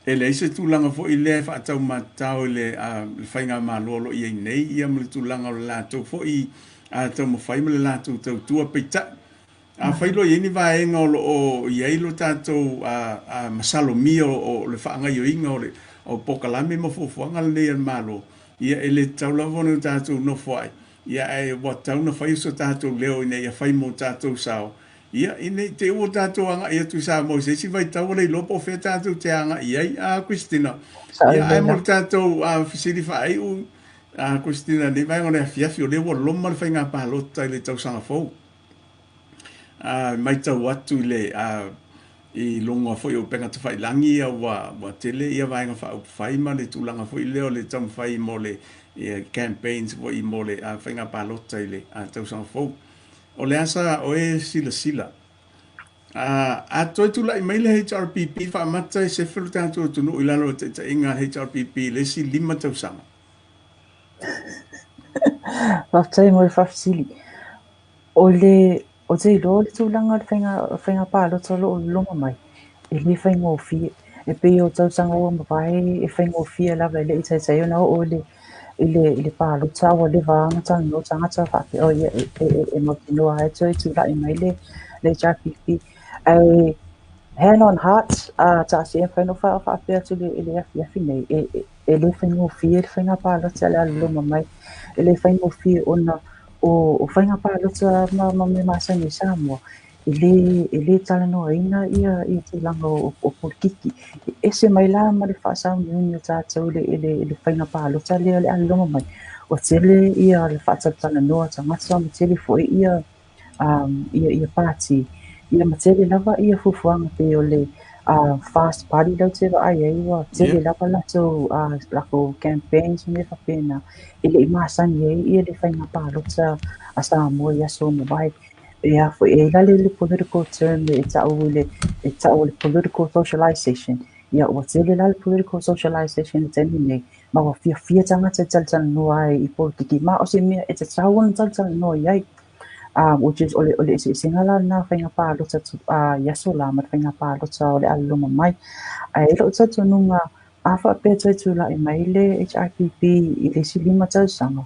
e leai se tulaga foi lea e faataumatatao i le faigamalo o lo o i ai nei ia ma le tulaga o le latou foi taumafai ma le latou tautua. Peitai, afai loa e i ai ni vaega o lo o i ai lo tatou masalomia o le faagaoioiga o polokalame ma fuafuaga lenei a le Malo, ia e le tatau lava ona tatou nofo ai, ia ae ua tatau ona fai so tatou leo ina ia fai mo tatou sao, ia ina i te i ua tatou agai atu i Samoa i se isi vaitau ua le iloa po o fea tatou te agai i ai. A Christina, Sao ia ae lelei mo le lava. tatou fesili faaiu, a Christina, i lenei vaega o le afiafi, o lea ua loma le faiga palota i le tausaga fou. A matau atu i le i luga foi o upega tafailagi ia ua tele ia vaega faaupufai ma le tulaga foi lea o le taumafai mo le campaigns foi mo le faiga palota i le tausaga fou. O le a sa oe silasila? A toe tulai mai le HRPP faamata e sefe lo tatou atunuu i lalo o le taitaiga a le HRPP i le isi 5 tausaga. Faafetai mo le faafesili. O le ou te iloa o le tulaga o le faiga palota o lo o loma mai, e le faigofie. E pei o tausaga ua mavae e faigofie lava e le i taitai ona oo i le palota a ua leva lava ona talanoa tagata faapea, oh ia e mautinoa lava e toe tulai mai le HRPP. Ae hand on heart, taatia e mafai ona ou faapea atu i le afiafi nei, e le faigofie le faiga palota o le a loma mai. E le faigofie ona o faiga palota ma mea masani i Samoa, e le talanoaina ia tulaga o polokiki. E ese mai la ma le faasauniuni o tatou i le faiga palota lea o le a loma mai. Ua tele ia le faatalatalanoa a tagata ma tele foi ia pati, ia ma tele lava ia fuafuaga pei o le fast party lau te vaai ai ua tele lava latou campaigns ma mea faapena e le i masani ai ia le faiga palota a Samoa i aso ua mavae. E a foi, e i ai la le political term e tau le political socialization. Ia ua tele la le political socialization i le taimi nei, ma ua fiafia tagata e talatalanoa ai i polokiki, ma o se mea e tatau ona talatalanoa i ai. Which is o le eseesega la lena faiga palota i aso la ma le faiga palota o le a loma mai. Ae i lou talitonuga a faapea toe tulai mai le HRPP i le isi 5 tausaga,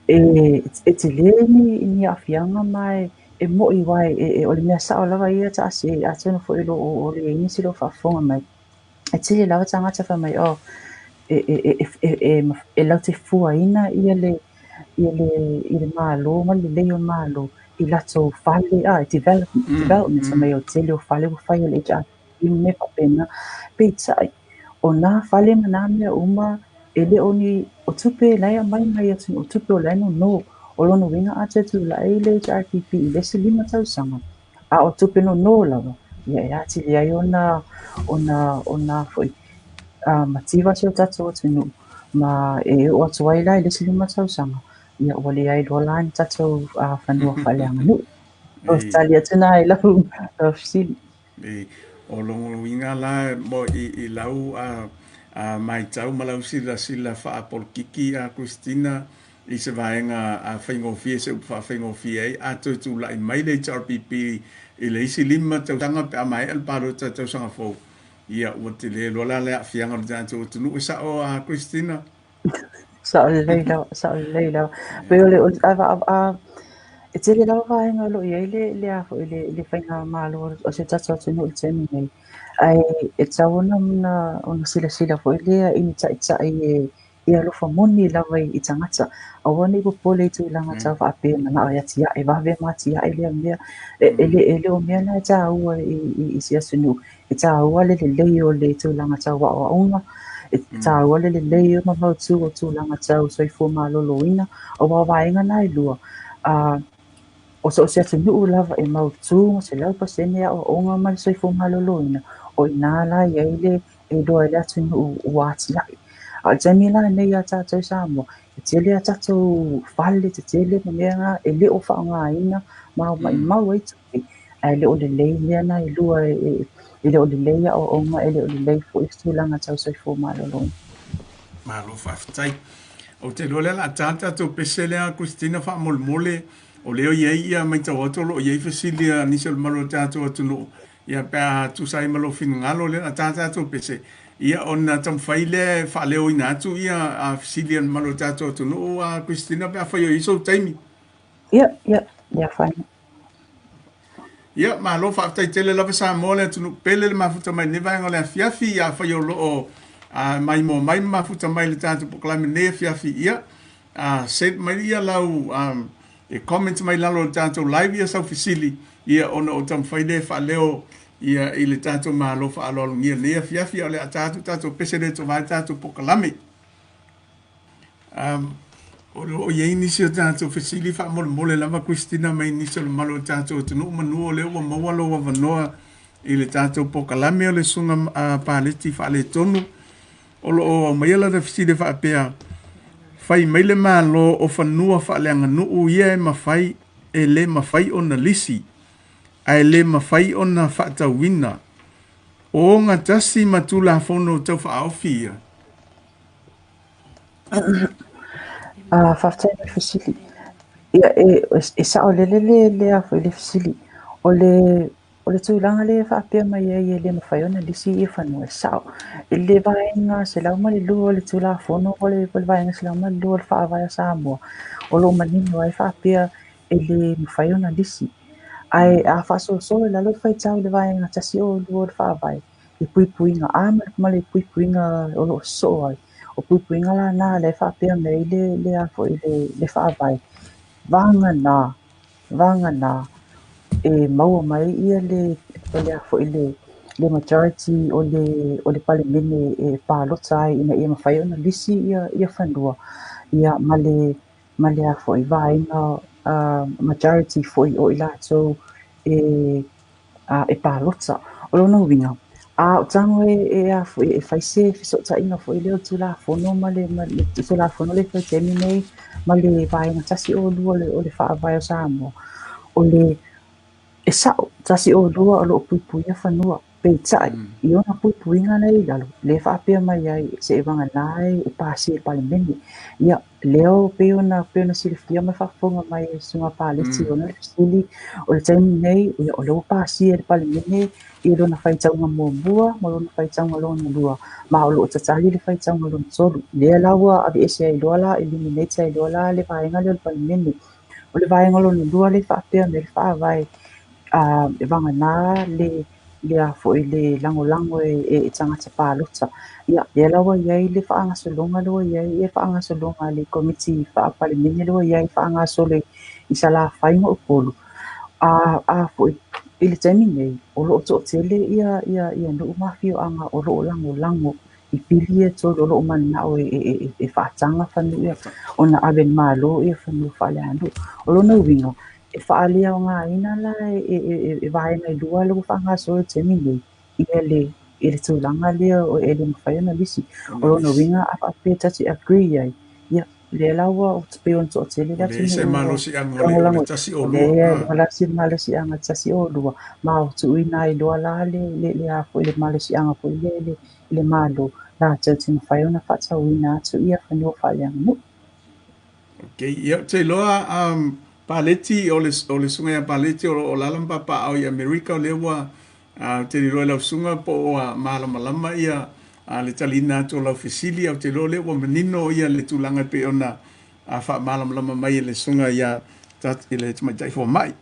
e tele ni aafiaga ma e moi aua o le mea sao lava ia taasia atonu foi o le i ai nisi o lo o faafofoga mai. E tele lava tagata fai mai, oh, e latou te fuaina ia le malo ma le lelei o le malo i latou fale, development mai o tele o fale ua fai o le HRPP ma mea faapena. Peitai, o nā fale ma nā mea uma, e le o ni o tupe la e aumai mai atunuu, o tupe o la e nono. O lona uiga a toe tulai le HRPP i le isi 5 tausaga, a o tupe nono lava, ia e atili ai ona foi mativa si o tatou atunuu, ma e oo atu ai la i le isi 5 tausaga, ia ua leai loa la ni tatou fanua faaleaganuu. O tali atu nā i lau fesili. O lona uiga la mo i lau matau ma lau silasila faapolokiki a Christina i se vaega faigofie se upu faafaigofie ai a toe tulai mai le HRPP i le isi 5 tausaga pe a maea le palota tausaga fou, ia ua tele loa la le aafiaga o le tatou atunuu. E sao a Christina? Sao lelei lava, sao lelei lava. Pei o le e tele lava vaega o lo o i ai le a foi le faiga malo o se tatou atunuu i le taimi nei. Ae e tatau ona silasila foi lea i ni taitai e alofa moni lava i tagata. Aua ne i popole i tulaga tau faapea manao e atiae, vave ma atiae lea mea. E le o mea na e taua i se atunuu. E taua le lelei o le tulaga tau aoaoga, e taua le lelei o ma mautu o tulaga tau soifua maloloina, aua o vaega na e lua. O so o se atunuu lava e mautu ma 100% aoaoga ma le soifua maloloina, o i nā la i ai le e iloa ai le atunuu ua atiae. A o le taimi la lenei ia tatou i Samoa, e tele a tatou fale tetele ma mea na e le o faaaogaina ma maumau ai tupe, ae le o lelei mea na e lua, e le o lelei aoaoga, e le o lelei foi tulaga tau soifua maloloina. Malo faafetai. Ou te iloa lea o le a ta le tatou pese lea Christina faamolemole, o lea e i ai ia matau atu o lo o i ai fesili a nisi o le mamalu o le tatou atunuu, ia pe a tusa ai ma lou finagalo lea o le a ta le tatou pese, ia ona taumafai lea e faaleoina atu ia fesili a le mamalu o le tatou atunuu Christina pe afai o i ai sou taimi. Ia, ia, le afaina. Ia, malo faafetai tele lava Samoa le atunuu pele le mafuta mai lenei vaega o le afiafi. Ia afai o lo o maimoa mai ma mafuta mai le tatou polokalame nei afiafi, ia send mai ia lau e comment mai lalo o le tatou live ia sau fesili, ia ona o taumafai lea e faaleo ia i le tatou malo faaaloalogia nei afiafi, a o le a ta atu tatou pese le tovai le tatou polokalame. O lo o i ai nisi o tatou fesili faamolemole lava Christina mai nisi o le mamalu o le tatou atunuu manu o lea ua maua lou avanoa i le tatou polokalame o le Susuga Paleti Faaletonu. O lo o aumaia lana fesili e faapea, fai mai le Malo o fanua faaleaganuu ia e mafai e le mafai ona lisi ae le mafai ona faatauina, o ogatasi ma Tulafono Tau Faaofi ia? Faafetai mo le fesili. Ia, e saolele le a foi le fesili. O le tulaga lea e faapea mai ai e le mafai ona lisi ia fanua, e sao. I le vaega 102 o le Tulafono o le vaega 102 o le Faavae o Samoa, o lo o manino ai faapea e le mafai ona lisi. Ae a faasolosolo i lalo le faitau i le vaega 102 o le Faavae, i puipuiga A ma le puipuiga o lo o sosoo ai. O puipuiga la na lea e faapea mai ai le a foi le Faavae, vagana e maua mai ia le a foi le majority o le Palemene e palota ai ina ia mafai ona lisi ia fanua, ia ma le a foi vaega majority foi o i latou e palota. O lona uiga, a o tago e a foi e fai se fesootaiga foi lea o le Tulafono ma le Tulafono le fai taimi nei ma le vaega 102 o le Faavae o Samoa, o le e sao 102 o lo o puipuia fanua, peitai i ona puipuiga lea i lalo lea e faapea mai ai seivagana e pasia e le Palemene. Ia lea pei ona silafia ma faafofoga mai e susuga Paleti ona le fesili, o le taimi nei ia, o lea ua pasia e le Palemene i lona faitauga muamua ma lona faitauga lona lua, ma o lo o tatali le faitauga lona tolu, lea la ua aveese ai loa la, eliminate ai loa la le vaega lea o le Palemene. O le vaega lona lua lea e faapea mai le Faavae, e vagana le a foi le lagolago e tagata palota. Ia lea la ua i ai le faagasologa lea ua i ai le faagasologa a le Komiti Faa-Palemene lea ua i ai faagasolo i Salafai ma Upolu. A foi i le taimi nei o lo o toatele ia nuu ma afioaga o lo o lagolago i pili ia e tolu, o lo o mananao e faataga fanua ia ona ave i le Malo ia fanua faaleaganuu. O lona uiga e faaleaogaina la e vaega e lua lea ua faagasolo i le taimi nei ia le tulaga lea e le mafai ona lisi. O lona uiga a faapea ta te agree ai, ia lea la ua pei ona toatele le atunuu se malosiaga o le 102. La se malosiaga 102 ma o tuuina ai loa la le a foi le malosiaga foi lea i le Malo latou te mafai ona faatauina atu ia fanua faaleaganuu. Okay, ia ou te iloa Paleti o le susuga ia Paleti o alaala ma papaaao i Amerika, o lea ua ou te iloa i lau susuga po o ua malamalama ia le taliina atu o lau fesili. Ou te iloa o lea ua manino ia le tulaga e pei ona faamalamalama mai e le susuga ia i le tamaitai fomai.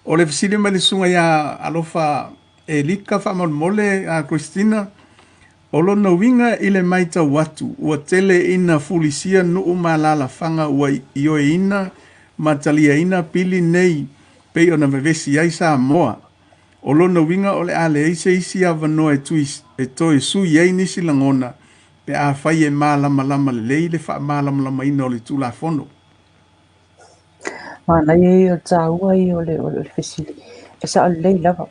O le fesili mai le susuga ia Alofa Elika faamolemole Christina, o lona uiga i le matau atu ua tele ina fulisia nuu ma alaalafaga ua ioeina ma taliaina pili nei pei ona vevesi ai Samoa. O lona uiga o le a leai se isi avanoa e toe sui ai nisi lagona pe afai e malamalama lelei le faamalamalamaina o le Tulafono. Manaia ia o le taua ia o le fesili. E sao lelei lava.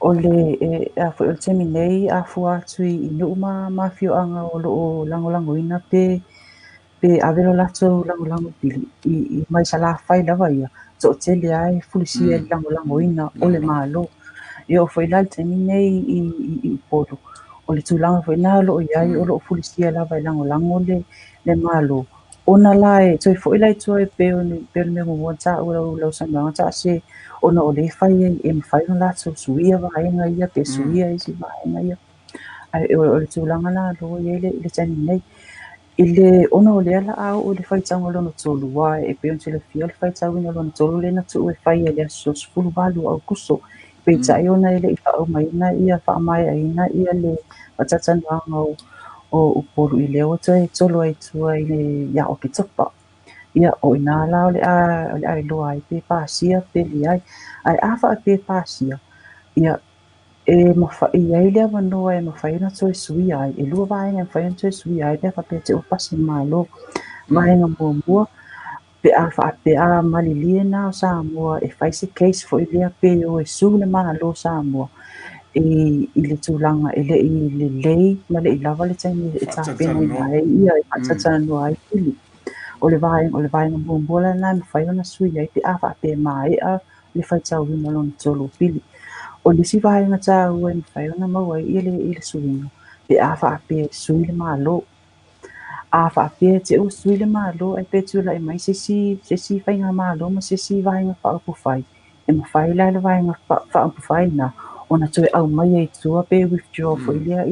O le e a foi o le taimi nei a fua atu i nuu ma afioaga o lo o lagolagoina pe ave lo latou lagolago i pili i mai Salafai lava ia toatele lava e fulisia i le lagolagoina o le Malo. Ia oo foi la i le taimi nei i Upolu, o le tulaga foi lena o lo o i ai, o lo o fulisia lava e lagolago le Malo, ona la e toe foi la i tua e pei o le mea muamua na taua i lau saunoaga taase, ona o lea e fai ai e mafai ona latou suia vaega ia pe suia isi vaega ia. Ae o le tulaga la o lo o i ai le taimi nei. I le ona o lea la a oo i le faitauga lona tolu, aua e pei ona silafia o le faitauina lona tolu lea na tuu e fai i le aso 18 o Aokuso. Peitai ona e le i faaumaina ia faamaeaina ia le faatalatalanoaga o Upolu i lea ua toe tolo ai i tua i le ia Oketopa. Ia, o i ina la o le a iloa ai pe pasia pe leai. Ae a faapea e pasia, ia, e i ai le avanoa e mafai ona toe suia ai. E lua vaega e mafai ona toe suia ai pe a faapea te i ua pasi le Malo. Vaega muamua, pe a faapea a malilie na o Samoa e fai se case foi lea pe o e sue le Malo o Samoa i le tulaga e le i lelei ma le i lava le taimi e tapenaina ai ia e faatalatalanoa ai pili. O le vaega muamua la lena e mafai ona sui ai pe a faapea e maea le faitauina lona tolu o pili. O le isi vaega taua e mafai ona maua ai le suiga pe a faapea e sui le Malo. A faapea te i ua sui le Malo ae pe tulai mai se isi faigamalo ma se isi vaega faaupufai, e mafai la le vaega faaupufai lena ona toe aumaia i tua pe withdraw foi lea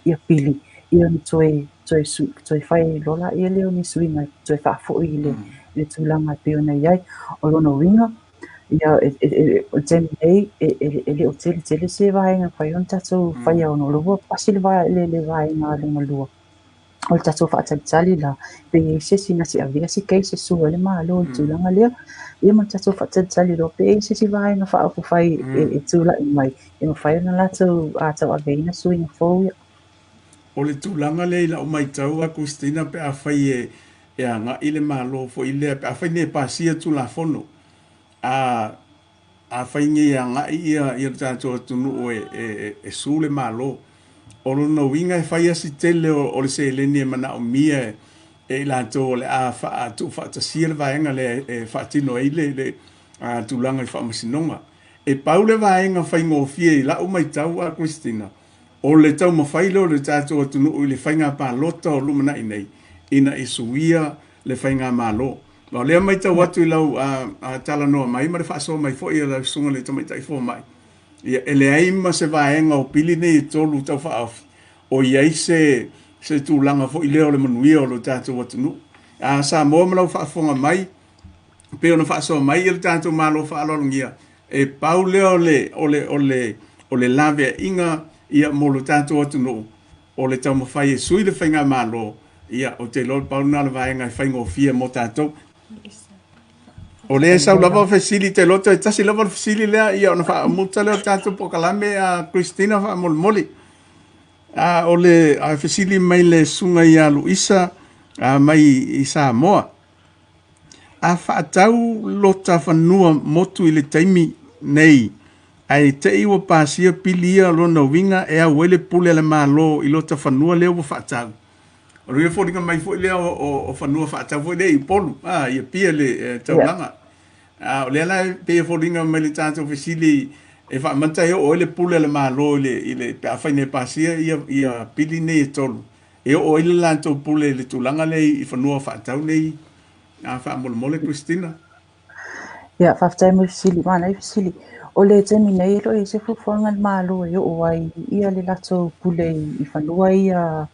ia pili, ia ona toe fai loa laia lea o ni suiga toe faafoi i le tulaga e pei ona i ai. O lona uiga, ia o le taimi nei e le o tele tele se vaega e mafai ona tatou faia ona o lea ua pasi le vaega lona lua. O le tatou faatalitali la, pe i ai se isi na te avea se case e sue ai le Malo i le tulaga lea, ia ma le tatou faatalitali loa pe i ai se isi vaega faaupufai e tulai mai, e mafai ona latou tauaveina suiga fou ia. O le tulaga lea i lau matau a Christina pe afai e agai le Malo foi lea, pe afai nei e pasia Tulafono, afai nei e agai ia le tatou atunuu e sue le Malo, o lona uiga e fai asi tele o le seleni e manaomia e i latou o le a tuufaatasia le vaega lea e faatino ai le tulaga i faamasinoga. E pau le vaega faigofie i lau matau a Christina, o le taumafai lea o le tatou atunuu i le faiga palota o lumanai nei, ina ia suia le faigamalo. Ma o lea matau atu i lau talanoa mai ma le faasoa mai foi a lau susuga i le Tamaitai Fomai, ia e leai ma se vaega o pili nei e tolu tau faaofi o i ai se tulaga foi lea o le manuia o lo tatou atunuu. A Samoa ma lau faafofoga mai, pei ona faasoa mai le tatou Malo faaaloalogia, e pau lea o le laveaiga ia mo lo tatou atunuu, o le taumafai e sui le faigamalo, ia ou te iloa pau lena o le vaega e faigofie mo tatou. O lea e sau lava o fesili, te iloa toe tasi lava le fesili lea, ia ona faamuta lea o le tatou polokalame a Christina faamolemole. O le fesili mai le susuga ia Luisa mai i Samoa. A faatau lota fanua motu i le taimi nei, ae te i ua pasia pili ia lona uiga e au ai le pule a le Malo i lota fanua lea ua faatau. O le foliga mai foi lea o fanua faatau foi lea i Upolu, i Apia le taulaga. O lea la e pei e foliga mai le tatou fesili e faamata e oo ai le pule a le Malo i le pe afai nei pasia ia pili nei e tolu, e oo ai le latou pule i le tulaga lea i fanua faatau nei. Faamolemole Christina. Ia, faafetai mo le fesili, manaia fesili. O le taimi nei e le o i ai se fuafuaga a le Malo e oo ai ia le latou pule i fanua ia,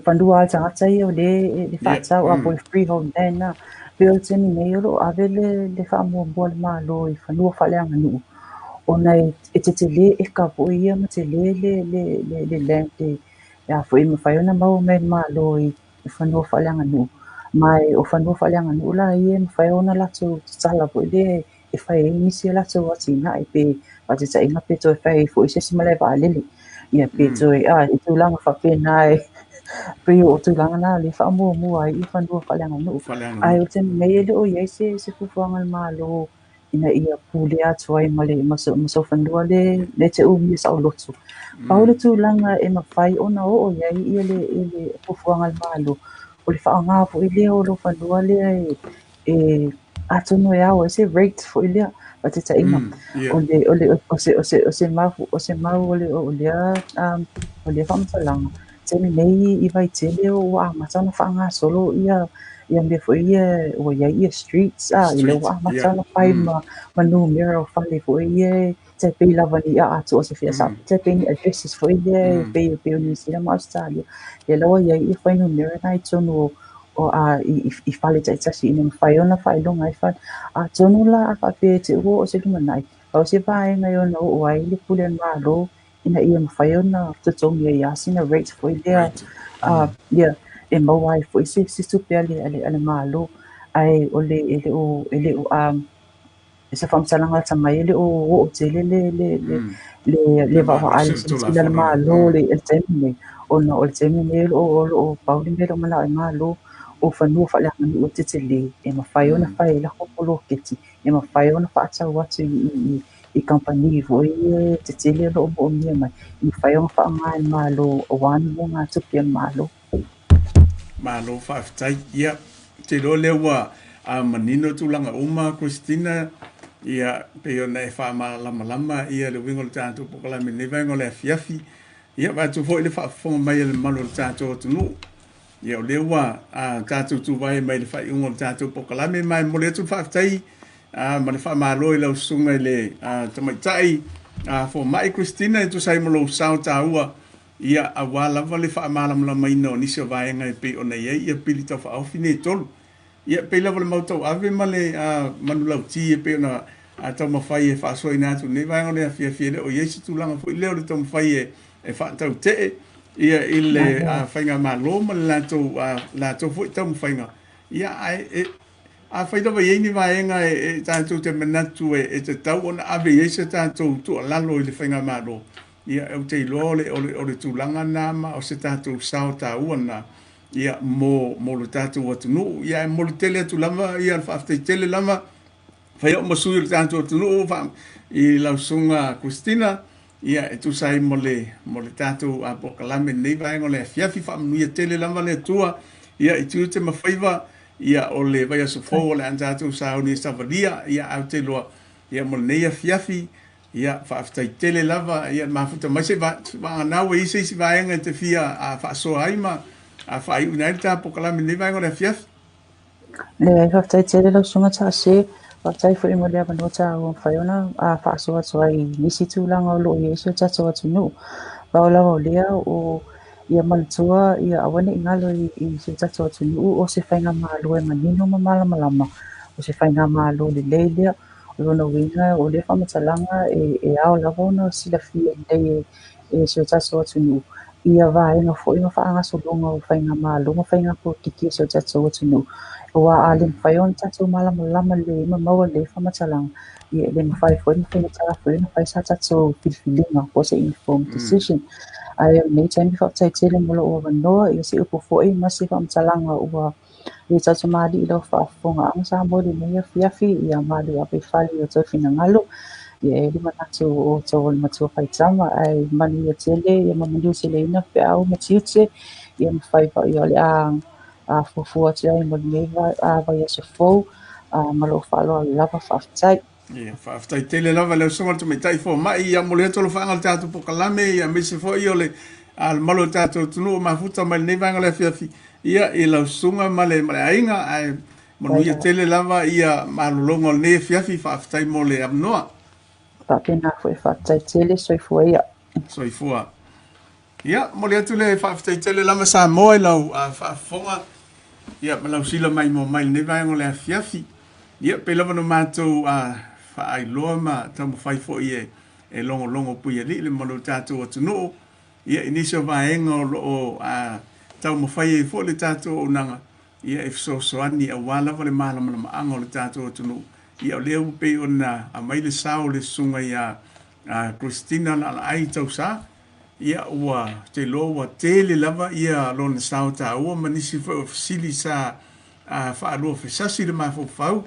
fanua a le tagata ia o lea e faatau, po o le freehold land la. Pei o le taimi nei o lo o ave le faamuamua a le Malo i fanua faaleaganuu, ona e tetele eka foi ia ma tele le land e a foi e mafai ona maua mai e le Malo i fanua faaleaganuu. Ma o fanua faaleaganuu la ia e mafai ona latou tatala foi lea e fai ai nisi a latou atinae, pe faataitaiga pe toe fai ai foi se isi malae vaalele, ia pe toe i tulaga faapena e pei o tulaga na lea faamuamua ai i fanua faaleaganuu. Ae o le taimi nei e le o i ai se fuafuaga a le Malo ina ia pulea atu ai ma le ma sou fanua lea e te umia saoloto. Pau le tulaga e mafai ona oo i ai ia le fuafuaga a le Malo, o le faaaoga foi lea o lou fanua lea e atonu e ao ai se rate foi lea, faataitaiga, o se mau o lea faamatalaga, taimi nei i Vaitele ua amata ona faagasolo ia mea foi ia ua i ai ia streets i lea ua amata ona fai ma numera o fale foi ia e pei lava ni atoa se tai pei ni addresses foi lea e pei o Niu Sila ma Ausetalia. Lea la ua i ai ia fuainumera na i totonu o a i fale taitasi ina mafai ona faailoga ai fale. Atonu la a faapea e te ua oo se lumanai, pau se vaega e ona oo ai le pule a le Malo ina ia mafai ona totogi ai lava sina rate foi lea ia e maua ai foi se tupe a le Malo. Ae o le e le o e le o se faamatalaga lata mai e le o oo tele le vaavaai le silasila a le Malo i le taimi lenei, ona o le taimi lenei o lo o pau le mea o lo o manao ai le Malo o fanua faaleaganuu e tetele e mafai ona fai ai latou poloketi, e mafai ona faatau atu i kamupani foi ia tetele o lo o moomia mai, e mafai ona faaaoga e le Malo aua ni nonogatupe a le Malo. Malo faafetai. Ia, te iloa lea ua manino tulaga uma, Christina, ia pei ona e faamalamalama ia le uiga o le tatou polokalame i lenei vaega o le afiafi. Ia, vaeatu foi le faafofoga mai a le mamalu o le tatou atunuu. Ia, o lea ua tatou tuvae mai le faaiuga o le tatou polokalame, ma e momoli atu le faafetai ma le faamalo i lau susuga i le tamaitai fomai Christina e tusa ai ma lou sao taua, ia aua lava le faamalamalamaina o nisi o vaega e pei ona i ai ia pili taufaaofi nei e tolu. Ia, pei lava o le mau tauave ma le manulauti e pei ona taumafai e faasoaina atu i lenei vaega o le afiafi, e le o i ai se tulaga foi lea o le taumafai e faatautee ia i le faigamalo ma le latou foi taumafaiga. Ia, ae afai lava e i ai ni vaega e tatou te manatu e tatau ona ave i ai se tatou tuualalo i le faigamalo, ia, ou te iloa o le tulaga lena ma o se tatou sao taua lena, ia, mo le tatou atunuu. Ia, e momoli tele atu lava ia le faafetai tele lava fai au ma sui o le tatou atunuu i lau susuga Christina, ia e tusa ai mo le tatou polokalame i lenei vaega o le afiafi. Faamanuia tele lava le Atua, ia, i tiute ma faiva. Ia, o le vaiaso fou o le a tatou sauni e savalia. Ia, ae ou te iloa, ia, mo lenei afiafi, ia, faafetai tele lava, ia mafuta mai se vagana ua i ai se isi vaega e te fia faasoa ai ma faaiuina ai le ta polokalame i lenei vaega o le afiafi. Leai, faafetai tele lau susuga Taase. Faafetai foi mo le avanoa taua mafai ona faasoa atu ai i nisi tulaga o lo o i ai si o tatou atunuu. Pau lava o lea o ia manatua ia aua ne i galo i si o tatou atunuu o se faigamalo e manino ma malamalama, o se faigamalo lelei lea. O lona uiga o lea faamatalaga e ao lava ona silafia lelei e si o tatou atunuu ia vaega foi ma faagasologa o faigamalo ma faiga polokiki a si o tatou atunuu. Aua a le mafai ona tatou malamalama lelei ma maua lelei faamatalaga, ia e le mafai foi ma faigata foi ona fai sa tatou filifiliga po o se informed decision. Ae o lenei taimi, faafetai tele mo lou avanoa, ia se upu foi ma se faamatalaga ua le tautamalii i lau faafofogaaga Samoa i lenei afiafi, ia malu ave i fale i o outou finagalo. Ia e i ai le manatu o outou o le matua faitama, ae manuia tele, ia ma manuia teleina feau ma tiute, ia ma faiva ia o le a fuafua atu ai mo lenei vaiaso fou ma lou faaaloalo lava. Faafetai. Ia, faafetai tele lava le susuga i le tamaitai fomai. Ia momoli atu alofaaga o le tatou polokalame, ia aemaise foi o le mamalu o le tatou atunuu o mafuta mai lenei vaega o le afiafi, ia, i lau susuga ma le aiga, ae manuia tele lava ia malologa o lenei afiafi. Faafetai mo le avanoa. Faapena foi, faafetai tele, soifua ia. Soifua. Ia, momoli atu le faafetai tele lava Samoa i lau faafofoga, ia, ma lau sila mai mo mai lenei vaega o le afiafi. Ia, pei lava na matou faailoa ma taumafai foi e logologo puialii le mamalu o le tatou atunuu, ia, i nisi o vaega o lo o taumafai ai foi le tatou auaunaga, ia, e fesoasoani aua lava le malamalamaaga o le tatou atunuu. Ia, o lea ua pei ona aumai le sao o le susuga ia Christina Laalaai Tausa. Ia, ua te iloa ua tele lava ia lona sao taua ma nisi foi o fesili sa faaluafesasi le mafaufau.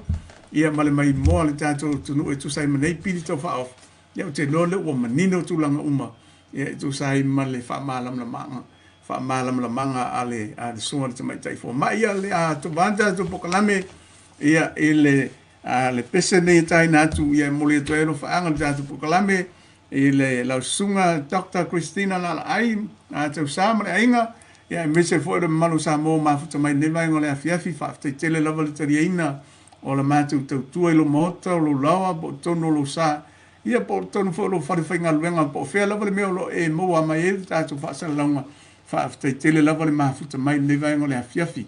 ia ma le maimoa a le tatou atunuu e tusa ai ma nei pili tau faaofi. Ia ou te iloa lea ua manino tulaga uma ia e tusa ai ma le faamalamalamaga faamalamalamaga a le a le susuga i le tamaitai fomai. Ia le a tovā le tatou polokalame ia i le a le pese nei e taina atu ia e momoli atu ai alofaaga i le tatou polokalame i le lau susuga Dr. Christina Laalaai Tausa ma le aiga, ia aemaise foi le mamalu o Samoa ua mafuta mai i lenei vaega o le afiafi. Faafetai tele lava le taliaina o la matou tautua i lou maota, o lou laoa po o totonu o lou sa, ia po o totonu foi o lou fale faigaluega, po o fea lava le mea o lo o e maua mai ai le tatou faasalalauga. Faafetai tele lava le mafuta mai i lenei vaega o le afiafi.